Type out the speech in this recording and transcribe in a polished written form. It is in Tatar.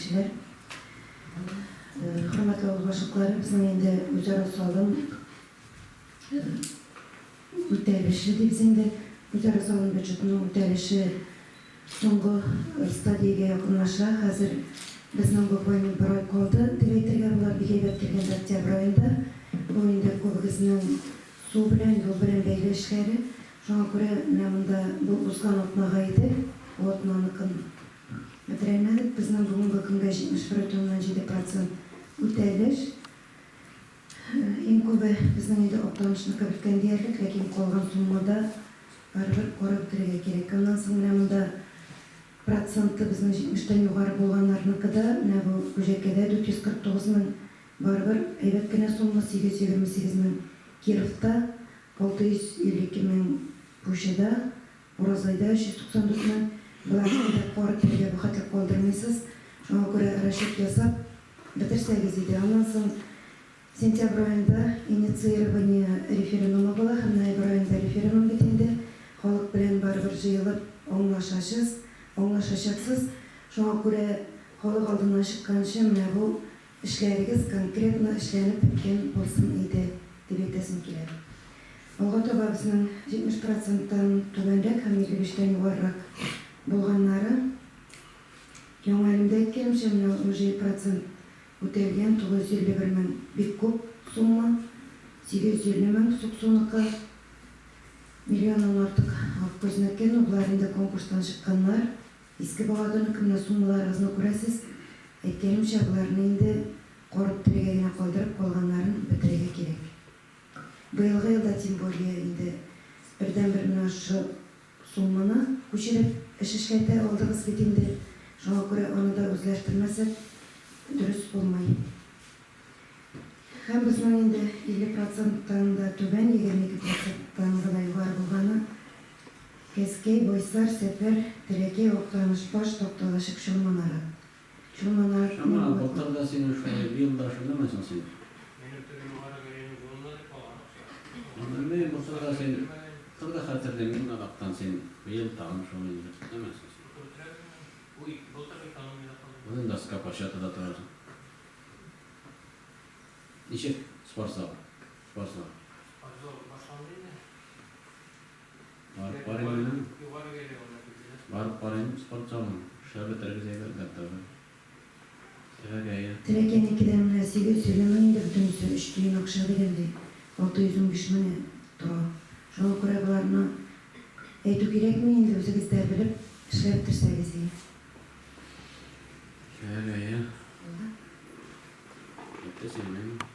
җитәкчеләр! Хөрмәтле авыл башлыклары, безнең инде үзара салым үтәлеше дибез инде. Үзара салым бюджетының үтәлеше соңгы стадиягә якынлаша. Хәзер безнең буквально бер ай калды дип әйтергә була. Бик әйбәт килгәндә октябрь аенда. Бу инде күбегезнең су белән, юл белән бәйле эшләре. Шуңа күрә менә монда бу узган атнага иде, бу атнаныкын бетерәлмәдек. Безнең бүгенге көнгә 71,7 процент үтәлеш. Иң күбе безнең инде Актанышныкы беткән диярлек, ләкин калган суммада барыбер карап бетерергә кирәк. Аннан соң менә монда проценты безнең 70 тән югары булганнарныкы да, менә бу Күҗәкәдә 449 мең, барыбер әйбәт кенә сумма, 828 мең Кировта, 652 мең Пучыда, Уразайда 394 мең. Боларны инде коры телгә бу хәтле калдырмыйсыз. Шуңа күрә расчет ясап бетерсәгез иде. Аннан соң сентябрь аенда инициирование референдумы була һәм ноябрь аенда референдум бит инде. Халык белән барыбер җыелып аңлашачыз, аңлашачаксыз. Шуңа күрә халык алдына чыкканчы менә бу Эшләрегез конкретно эшләнеп беткән булсын иде, дип әйтәсем килә. Алга таба безнең 70 проценттан түбәнрәк һәм 55 тән югарырак булганнары, Яңа Әлемдә әйткәнемчә, менә 67 процент үтәлгән, 951 мең бик күп сумма, 850 мең Суксуныкы, миллионнан артык Аккүзнеке, ну болар инде конкурстан чыкканнар. Иске Богатырныкы менә суммаларыгызны күрәсез. Әйткәнемчә, боларны инде корып терегә генә калдырып, калганнарын бетерергә кирәк. Быелгы елда тем более инде бердәнбер менә шушы сумманы күчереп эш эшләтә алдыгыз бит инде. Шуңа күрә аны да үзләштермәсәк, дөрес булмый. Һәм безнең инде 50 проценттан да түбән, 22 проценттан гына югары булганы Кәзкәй, Байсар, Сәфәр, Теләкәй, Актаныш, Баш, Такталачык, Чулман-Арат. Чулман-Арат Шома, былтыр да син шулай, быел да шундыймы соң син? Минем теге Югары Гәрәйнең юлына дип калган акча. Белмим, былтыр да син, былтыр да хәтерлим, мин Араттан син, быел тагын шул инде, нәмә соң син? Былтыр бетерәдеңме? Уй, былтыр экономиядә калдым. Үзең дә скапа-чатада торасың. Ничек спортзал? Спортзал. Спортзал башланды инде. Барып карыйм мин. Югары Гәрәй анда билгеле. Барып карыйм спорт залын. Эшләп бетерегез әйбәтләп тагы. Сәгәя. Теләкәнекедә менә 850 мең инде бөтенесе өч тиен акча дигәндәй, 615 меңе тора. Шуңа күрә боларны әйтү кирәкми инде, үзегез дә белеп эшләп бетерсәгез ие. Сәгәя. Булды. Бетте синең.